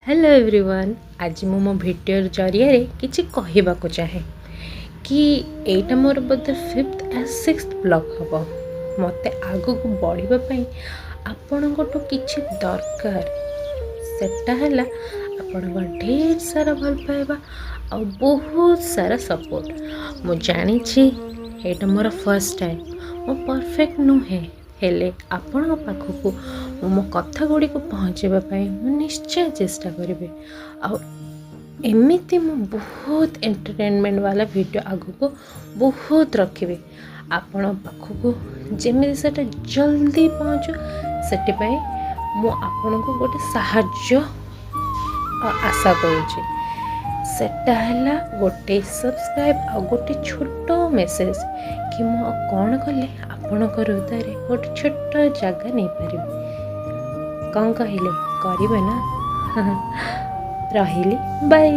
Hello everyone, ଆଜି ମୁଁ ମୋ ଭିଡ଼ିଓ ଜରିଆରେ କିଛି କହିବାକୁ ଚାହେଁ କି ଏଇଟା ମୋର ବୋଧେ ଫିଫ୍ଥ ୟା ସିକ୍ସଥ ବ୍ଲଗ୍ ହେବ। ମୋତେ ଆଗକୁ ବଢ଼ିବା ପାଇଁ ଆପଣଙ୍କଠୁ କିଛି ଦରକାର। ସେଟା ହେଲା ଆପଣଙ୍କ ଢେର ସାରା ଭଲ ପାଇବା ଆଉ ବହୁତ ସାରା ସପୋର୍ଟ। ମୁଁ ଜାଣିଛି ଏଇଟା ମୋର ଫାର୍ଷ୍ଟ ଟାଇମ୍, ମୁଁ ପରଫେକ୍ଟ ନୁହେଁ, ହେଲେ ଆପଣଙ୍କ ପାଖକୁ ମୁଁ ମୋ କଥା ଗୁଡ଼ିକୁ ପହଞ୍ଚାଇବା ପାଇଁ ମୁଁ ନିଶ୍ଚୟ ଚେଷ୍ଟା କରିବି। ଆଉ ଏମିତି ମୁଁ ବହୁତ ଏଣ୍ଟରଟେନମେଣ୍ଟ ବାଲା ଭିଡ଼ିଓ ଆଗକୁ ବହୁତ ରଖିବି। ଆପଣଙ୍କ ପାଖକୁ ଯେମିତି ସେଇଟା ଜଲ୍ଦି ପହଞ୍ଚୁ, ସେଥିପାଇଁ ମୁଁ ଆପଣଙ୍କୁ ଗୋଟେ ସାହାଯ୍ୟ ଆଶା କରୁଛି। ସେଟା ହେଲା ଗୋଟେ ସବସ୍କ୍ରାଇବ୍ ଆଉ ଗୋଟେ ଛୋଟ ମେସେଜ୍ କି ମୁଁ ଆଉ କ'ଣ କଲେ ଆପଣଙ୍କ ହୃଦୟରେ ଗୋଟେ ଛୋଟ ଜାଗା ନେଇପାରିବି। କ'ଣ କହିଲେ, କରିବେ ନା? ରହିଲି, ବାଇ।